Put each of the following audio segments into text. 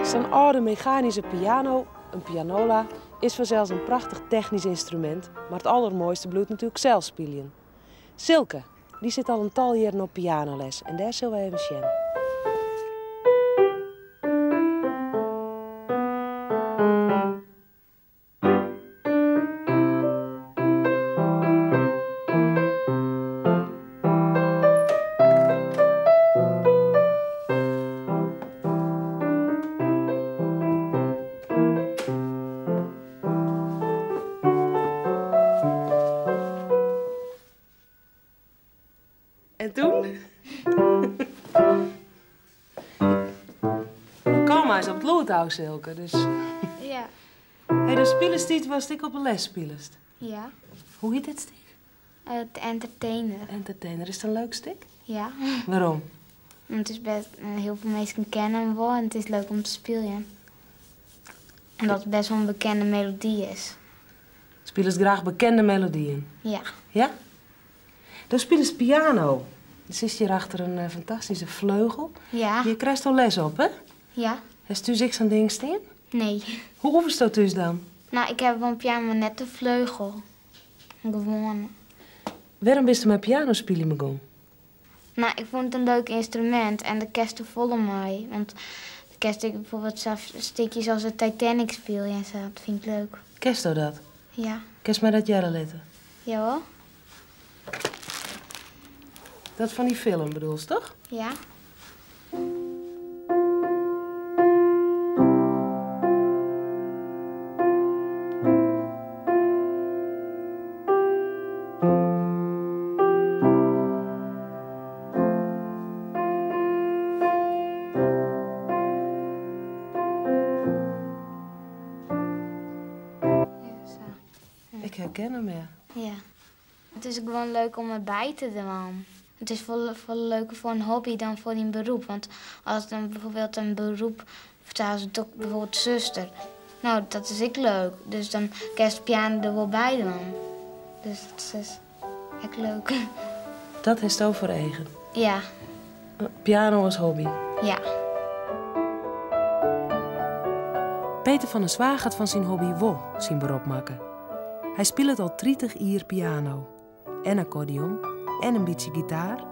Sa'n âlde mechanyske piano, in pianola, is fansels in prachtich technysk ynstrumint, mar it aldermoaiste bliuwt natuerlik sels spyljen. Silke, dy sit al in tal jierren op pianoles en dêr sille we even sjen. En toen? Kom maar eens op it lûd ôf, Silke. Dus. Ja. Hey, do spilest yts watst ek op 'e les spilest. Ja. Hoe hjit dit stik? Het Entertainer. Entertainer. Is it in leuk stik? Ja. Wêrom? Want it is bêst, hiel folle minsken kenne him wol en it is leuk om te spyljen. Omdat it bêst wol in bekende melody is. Spilest graach bekende melodyen? Ja. Ja? Do spilest piano. Do sitst hjir achter in eh, fantastyske fleugel. Ja. Hjir krijst al les op, hè? Ja. Hast thús ek sa'n ding stean? Nee. Hoe oefenst thús dan? No, ik ha wol in piano, mar net de fleugel. In gewoane. Wêrom bist mei piano spyljen begûn? No, ik fûn it in leuk ynstrumint en dêr kinst folle mei. Want dan kinst ek byfoarbyld sa stikjes as de Titanic spylje en sa. Dat fyn ik leuk. Kenst dat? Ja. Kinst my dat hearre litte? Jawol. Dat fan dy film bedoelst, toch? Ja. Ja, sa. Ik herken him, ja. Ja. It is gewoan leuk om derby te dwaan. It is folle, folle leuker foar in hobby dan foar dyn berop. Want as dan byfoarbyld in berop, as byfoarbyld suster. No, dat is ek leuk. Dus dan kinst piano der wol by dwaan. Dus dat is ek leuk. Dat hast foar eagen? Ja. Piano as hobby? Ja. Peter van der Zwaag hat fan syn hobby wol syn berop makke. Hy spilet al 30 jier piano en akkordeon en in bytsje gitaar,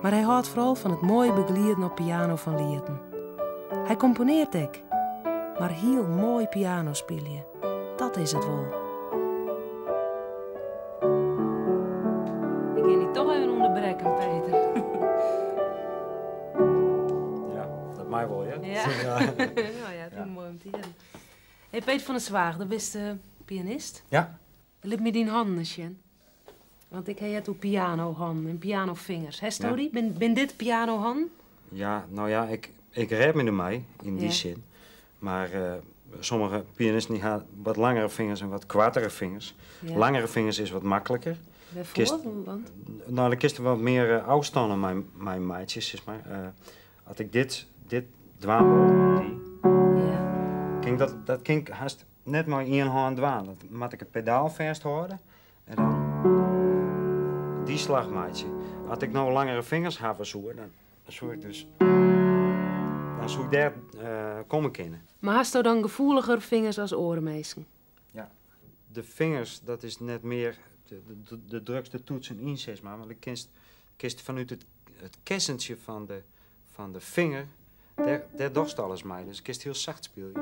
mar hy hâldt foaral fan it moaie begelieden op piano fan lieten. Hy komponearret ek, mar hiel moai piano spylje, dat is it wol. Ik gean dy toch even ûnderbrekken, Peter. Ja, dat mei wol, ja? Ja. No ja, it is moai om te hearren. Hey, Peter van der Zwaag, do bist pianist. Ja. Lit my dyn hannen ris sjen. Want ik ha heard oer pianohannen en pianofingers. Hast dy? Binne dit pianohannen? Ja, no ja, ik rêd my dermei yn dy sin. Mar sommige pianisten dy ha wat langere fingers en wat koartere fingers. Langere fingers is wat makliker. Wêrfoar? Want? No, dan kinst der wat mear ôfstannen mei meitsje, sis mar. As ik dit dwaan wol, dy, kin ik dat kin ik hast net mei ien hân dwaan. Dan moat ik it pedaal fêsthâlde en dan dy slach meitsje. As ik no langere fingers hawwe soe, dan soe ik dus, dan soe ik dêr komme kinne. Mar hasto dan gefoeliger fingers as oare minsken? Ja, de fingers, dat is net mear de drukste toetsen yn, sis mar. Want dan kinst fanút it kessentsje fan de finger, dêr dochst alles mei. Dus kinst hiel sacht spylje.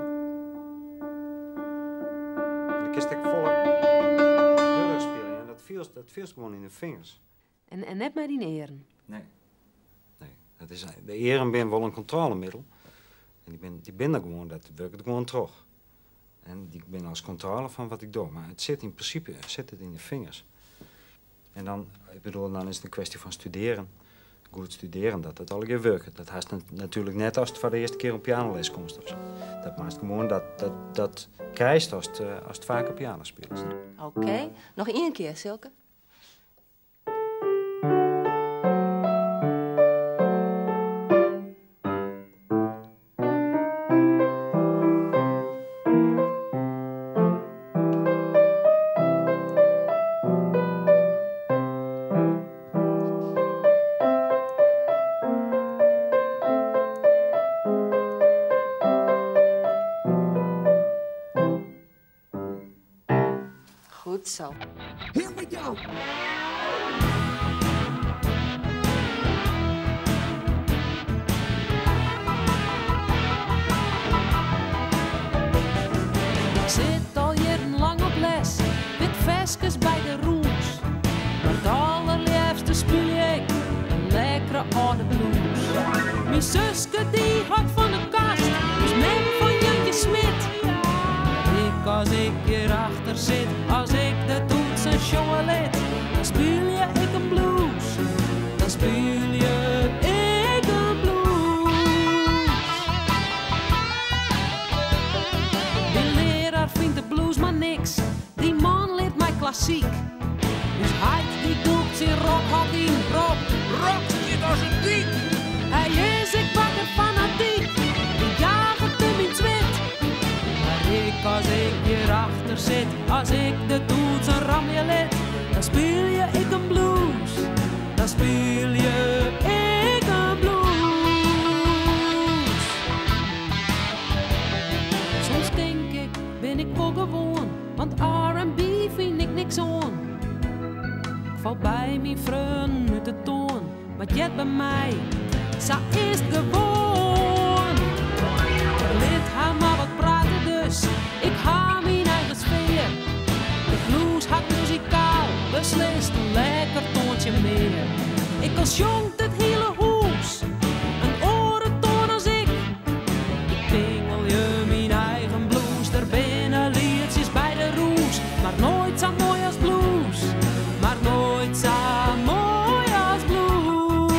En dan kinst ek folle hurder spylje. En dat fielst gewoan yn de fingers. En net mei dyn earen? Nee. Nee. De earen binne wol in kontrôlemiddel. En dy binne der gewoan, dat wurket gewoan troch. En dy binne as kontrôle fan wat ik doch. Mar it sit yn prinsipe sit it yn de fingers. En dan, ik bedoel, dan is it in kwestje fan studearjen. Goed studearjen, dat it allegear wurket. Dat hast natuerlik net ast foar de earste kear op pianoles komst of sa. Dat moatst gewoan, dat krijst ast faker piano spylest. Oké, noch ien kear, Silke. zo. Here we go. Ik sit al jierrenlang op les, wit ferskes by de rûs. Mar it allerleafste spylje ik in lekkere âlde blues. Myn suske dy hâldt fan de kast, ús mem fan Jantje Smit. Mar ik as ik hjir achter sit, as ik de toetsen sjonge lit, dan spylje ik in blues. Dan spylje ik in blues. Myn learaar fynt de blues mar niks, dy man leart my klassyk. Us heit dy dûkt syn rockhok yn, ropt, Rock giet as in dyk. Hy is ek wakker fanatyk, dy jaget him yn 't swit. Mar ik as ik hjir achter sit, as ik de toetsen ramje lit, dan spylje ik in blues. Dan spylje ik in blues. Soms tink ik, bin ik wol gewoan, want R&B fyn ik niks oan. Ik fal by myn freonen út de toan, mar it heart by my, sa is it gewoan. Lit har mar wat prate dus, ik ha myn eigen sfear. De blues hat muzikaal beslist in lekker toantsje mear. Ek al sjongt it hiele hûs, in oare toan as ik. Ik pingelje myn eigen blues, der binne lietsjes by de rûs. Mar noait sa moai as blues, mar noait sa moai as blues.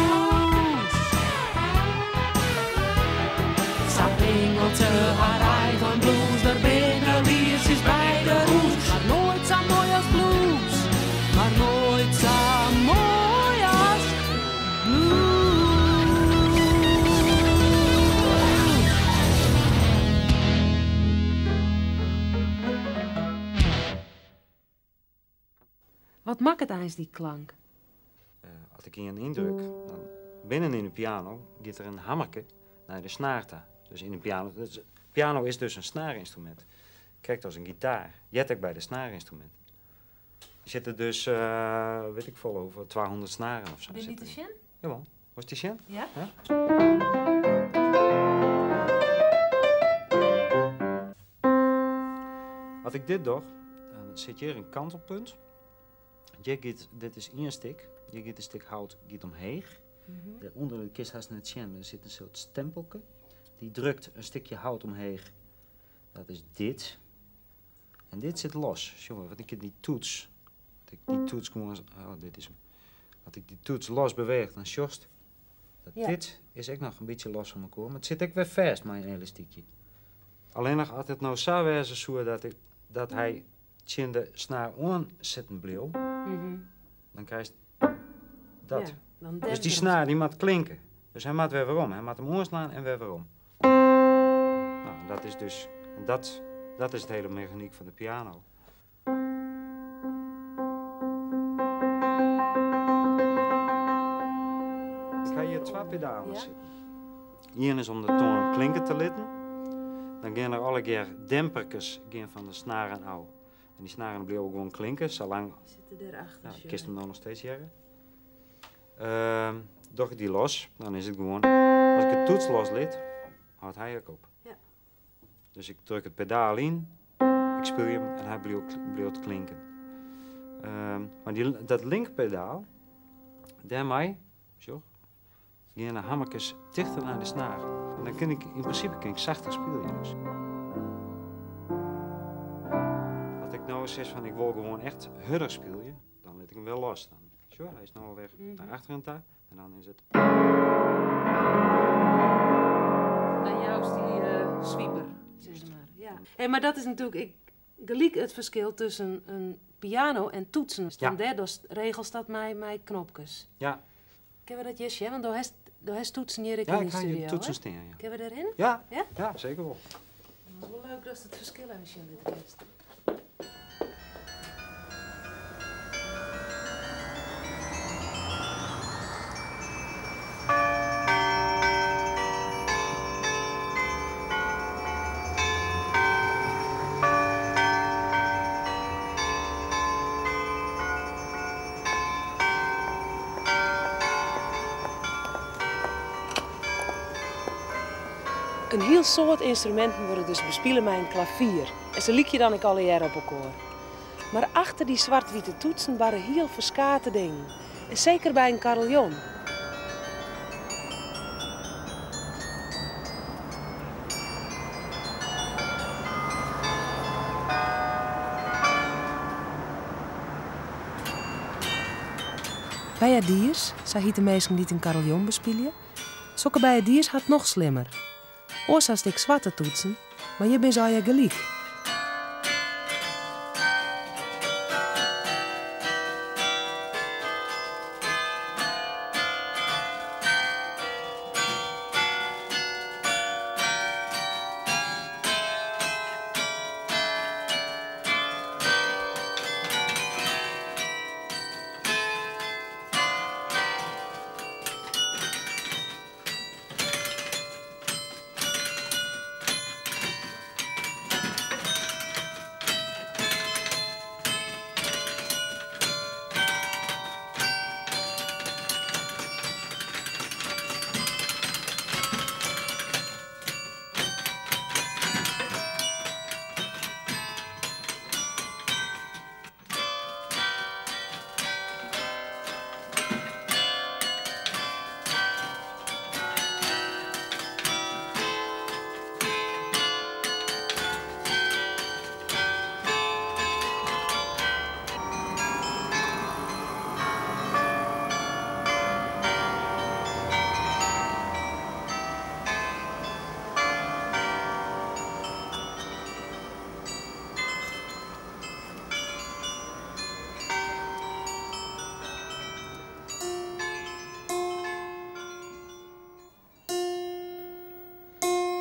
Sa pingelt se har eigen blues, der binne lietsjes by de rûs. Mar noait sa moai as blues, mar noait sa moai as blues. Wat makket eins dy klank? As ik ien yndruk, dan binnen yn de piano giet der in hammerke nei de snaar ta. Dus yn de piano, dus, piano is dus in snaarynstrumint. Krekt as in gitaar, heart ek by de snaarynstrumint. Der sitte dus, wit ik folle hoefolle, 200 snaren of sa. Binne dy te sjen? Jawol. Wolst dy sjen? Ja. Ja. As ik dit doch, dan sit hjir in kantelpunt. Hjir giet, dit is ien stik, hjir giet in stik hout giet omheech. Dêrûnder, dat kinst hast net sjen, mar der sit in soart stempelke. Dy drukt in stikje hout omheech. Dat is dit. En dit sit los. Sjoch mar, want ik kin dy toets, as ik dy toets gewoan, oh, dit is 'm. As ik dy toets los beweech, dan sjochst dat dit is ek noch in bytsje los fan elkoar, mar it sit ek wer fêst mei in elastykje. Allinnich as it no sa wêze soe dat hy tsjin de snaar oan sitten bliuw, dan krijst dat. Ja, dan Dus dy dempt er snaar dy moat klinke. Dus hy moat wer werom. Hy moat him oanslaan en wer werom. Nou, dat is dus, en dat, dat is it hiele mechanyk fan de piano. Ik ha hjir twa pedalen sitten. Ien is om de toan klinke te litten. Dan gean der allegear demperkes gean fan de snaren ôf. En dy snaren bliuwe gewoan klinken, salang Die sitte dêrachter, Ja, sjoch kinst ik. him no noch steeds hearre. Doch ik dy los, dan is it gewoan... As ik de toets loslit, hâldt hy ek op. Dus ik druk it pedaal yn, ik spylje him en hy bliuwt klinken. Mar dat linkpedaal, dêrmei, sjoch, gean de hammerkes tichter nei de snaar. En dan kin ik, yn prinsipe kin ik sachter spylje dus. As ik no sis fan ik wol gewoan echt hurder spylje, dan lit ik him wer los. Dan, sjoch, hy is no alwer nei achteren ta en dan is it... Dan joust dy swiper, sis mar. Ja. Hey, mar dat is natuerlik ek gelyk it ferskil tusken in piano en toetsen. Dan dêr regelst dat mei knopkes. Kinne we dat hjir sjen? Want do hast toetsen hjir ek Ja, yn ik de ha hjir studio, toetsen hè? stean, ja. Kinne we dêrhin? Ja. Ja? Ja, seker wol. Dat is wol leuk datst it ferskil even sjen litte kinst. In hiel soad ynstruminten wurde dus bespile mei in klavier en se lykje dan ek allegear op elkoar. Mar achter dy swart-wite toetsen barre hiel ferskate dingen. En seker by in kariljon. Beiaardiers, sa hite minsken dy't in kariljon bespylje. Sokke beiaardiers ha it noch slimmer. Oars hast ek swarte toetsen, mar hjir binne se allegear gelyk.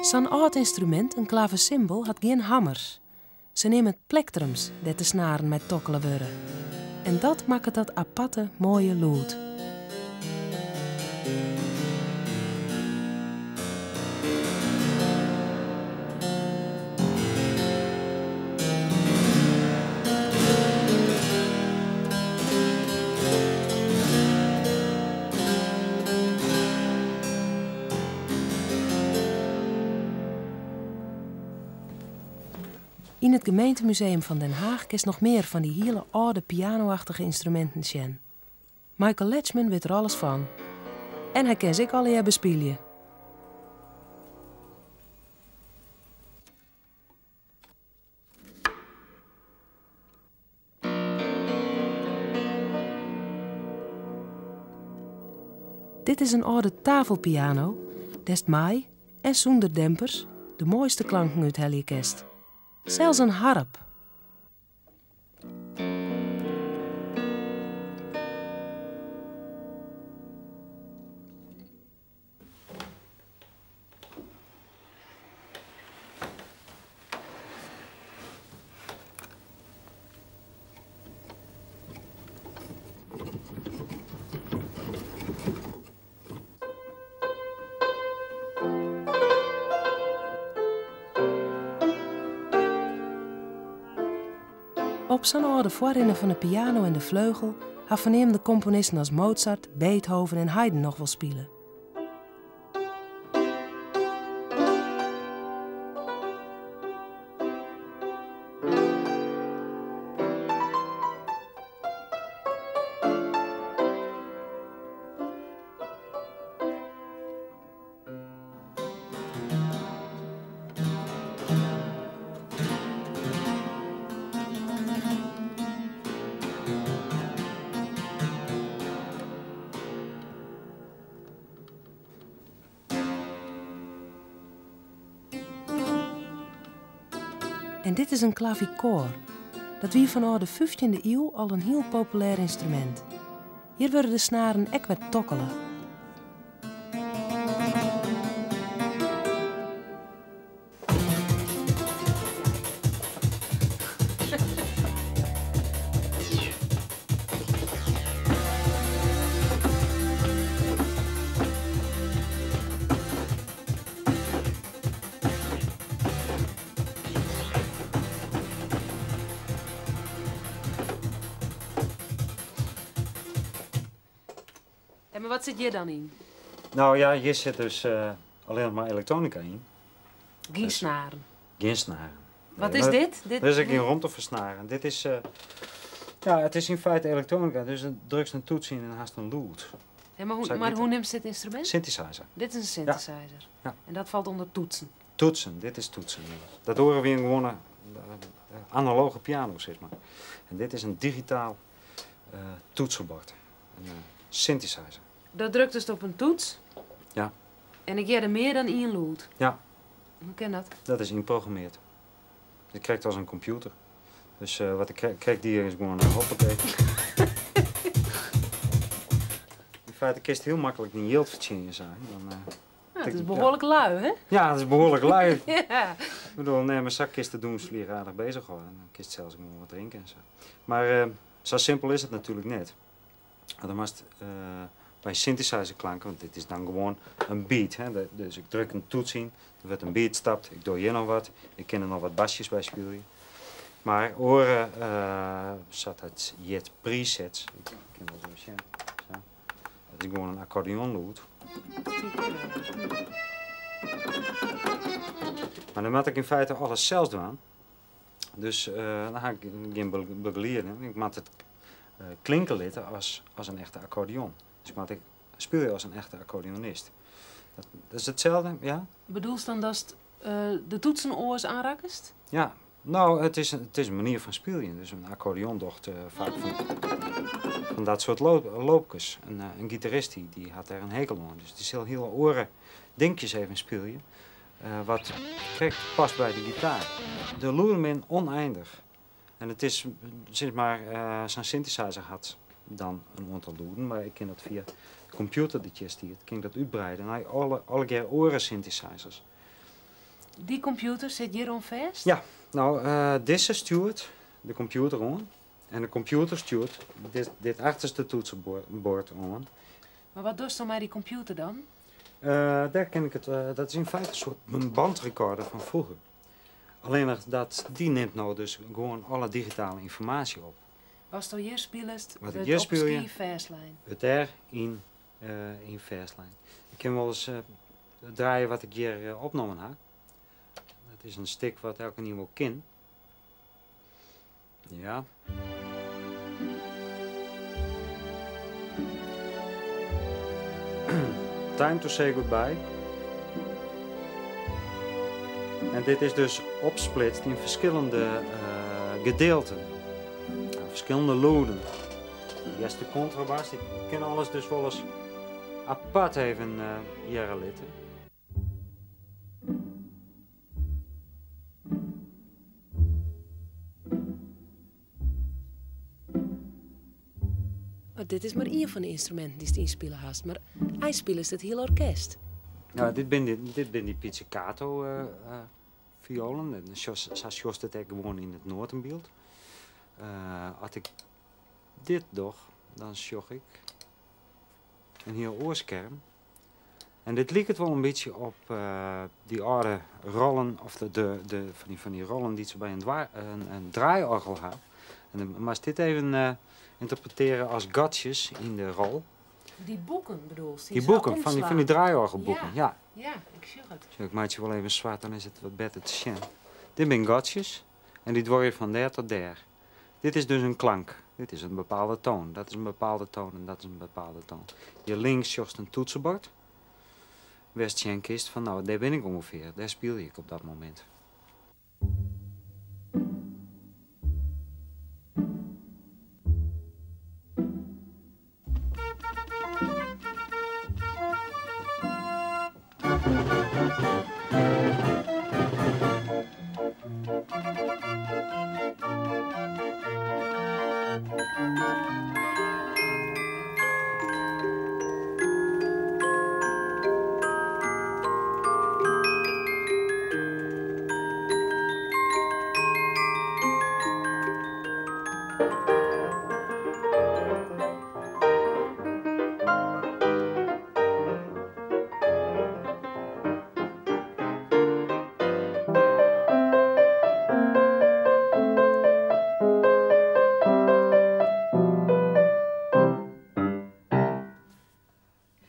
Sa'n âld ynstrumint, in klavesimbel, hat gjin hammers. Se neame it plektrums dêr't de snaren mei tokkele wurde. En dat makket dat aparte moaie lûd. Yn it gemeentemuseum fan Den Haach kinst noch mear fan dy hiele âlde pianoachtige ynstruminten sjen. Michael Lechman wit der alles fan. En hy kin se ek allegear bespylje. Dit is in âlde tafelpiano dêr'tst mei en sûnder dempers de moaiste klanken úthelje kinst. Sels in harp. Op sa'n âlde foarrinner fan de piano en de fleugel ha ferneamde komponisten as Mozart, Beethoven en Haydn noch wol spile. En dit is in klavikor. Dat wie fanôf de fyftjinde iuw al in hiel populêr ynstrumint. Hjir wurde de snaren ek wer tokkele. En mar wat sit hjir dan yn? Nou ja, hjir sit dus allinnich mar elektronika yn. Gjin snaren. Gjin snaren. Wat is dit? Dit Der is ek gjin romte foar snaren. Dit is, ja, it is yn feite elektroanika, dus dan drukst in toets yn en hast in lûd. Ja, mar hoe, Sa mar giet hoe it. nimst dit ynstrumint? Synthesizer. Dit is in synthesizer. Ja. En dat falt ûnder toetsen. Toetsen, dit is toetsen. Ja. Dat hoare wie in gewoane analoge piano, sis mar. En dit is in digitaal toetsenbord. In synthesizer. Dat drukt dus op in toets. Ja. En ik hearde mear dan ien lûd. Ja. Hoe kin dat? Dat is ynprogrammeard. It krekt as in kompjûter. Dus wat ik krekt die is gewoan in hoppakee. Yn feite kinst hiel maklik dyn jild fertsjinje, sa. Dan, Ja, it is behoarlik lui, hè? Ja, it is behoarlik lui. Ja. Ik bedoel, nee, mar sa kinst de dûnsflier aardich beuzich hâlde. En dan kinst sels gewoan wat drinke en sa. Mar sa simpel is it natuerlik net. Want dan moatst by synthesizer klanken, want dit is dan gewoan in beat. Hè? Dus ik druk in toets yn, der wurdt in beat stapt, ik doch hjir noch wat, ik kin der noch wat basjes by spylje. Mar oare, sa't dat hjit, presets, ik kin wol even sjen, sa. Dat is gewoan in akkordeonlûd. Mar dan moat ik yn feite alles sels dwaan. Dus dan ha ik gjin begelieding. Ik moat it klinke litte as in echte akkordeon. Dus ik moat ek spylje as in echte akkordeonist. Dat is itselde, ja. Bedoelst dan datst de toetsen oars oanrakkest? Ja, no, it is in manier fan spyljen. Dus in akkordeon docht faak fan dat soart loopkes. In gitarist dy hat dêr in hekel oan. Dus dy sil hiele oare dinkjes even spylje, wat krekt past by de gitaar. De lûden binne ûneinich. En it is, sis mar, sa'n synthesizer hat dan in oantal lûden, mar ik kin dat fia de kompjûter dy't hjir stiet, kin ik dat útbreide nei allegear oare synthesizers. Dy kompjûter sit hjir oan fêst? Ja, no, dizze stjoert de kompjûter oan en de kompjûter stjoert dit achterste toetsenbord oan. Mar wat dochst dan mei dy kompjûter dan? Dêr kin ik it, dat is yn feite in soart in bandrekorder fan froeger. Allinnich dat dy nimt no dus gewoan alle digitale ynformaasje op. Watsto hjir spilest, Wat ik wurdt hjir op spylje, skiif fêstlein. Wurdt dêr yn fêstlein. Ik kin wolris draaie wat ik hjir opnommen ha. Dat is in stik wat elkenien wol kin. Ja. Time to say goodbye. En dit is dus opsplitst yn ferskillende gedeelten. Ferskillende lûden. Eerst de contrabas, ik kin alles dus wolris apart even hearre litte. Maar dit is mar ien fan de ynstruminten dy'tst ynspile hast, mar eins spilest it hiele orkest. Ja, dit bin dy pizzicato fiolen. En sa sjochst it ek gewoan yn it noatenbyld. As ik dit doch, dan sjoch ik in hiel oar skerm. En dit liket wol in bytsje op dy âlde rollen, of fan dy rollen dy't se by in draaioargel ha. En dan moatst dit even ynterpretearje as gatsjes yn de rol. Dy boeken bedoelst? Die boeken, van die draaioargelboeken, Ja. ja. Ja, ik sjoch it. Zo, ik meitsje wol even swart, dan is it wat better te sjen. Dit binne gatsjes en dy duorje fan dêr tot dêr. Dit is dus in klank. Dit is in bepaalde toon. Dat is in bepaalde toon en dat is in bepaalde toon. Hjir links sjochst in toetsenbord. Wêr'tst sjen kinst fan, no, dêr bin ik ûngefear. Dêr spylje ik op dat momint.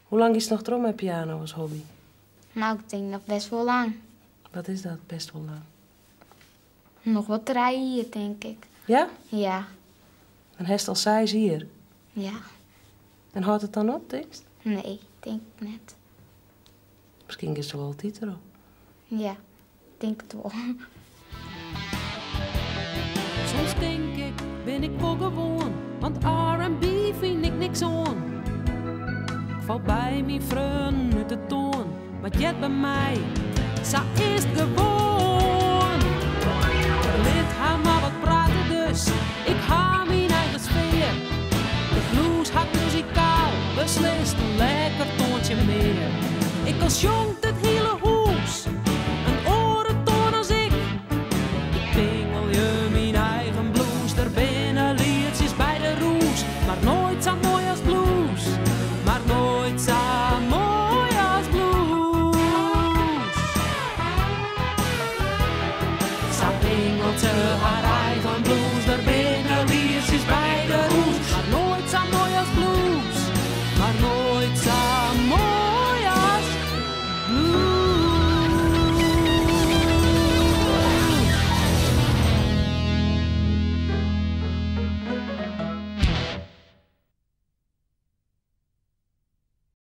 Hoe lang is het noch troch mei piano as hobby? Nou, ik tink noch bêst wol lang. Wat is dat, best wol lang? Noch wol 3 jier, tink ik. Ja? Ja. Dan hast al 6 jier. Ja. En hâldt it dan op, tinkst? Nee, tink ik net. Miskien giest wol altyd derop. Ja, tink it wol. Soms tink ik, bin ik wol gewoan, want R&B fyn ik niks oan. Ik fal by myn freonen út de toan, mar it heart by my, sa is it gewoan. Lit har mar wat prate dus, ik ha myn eigen sfear. De blues hat muzikaal beslist in lekker toantsje mear. Ik kin sjonge.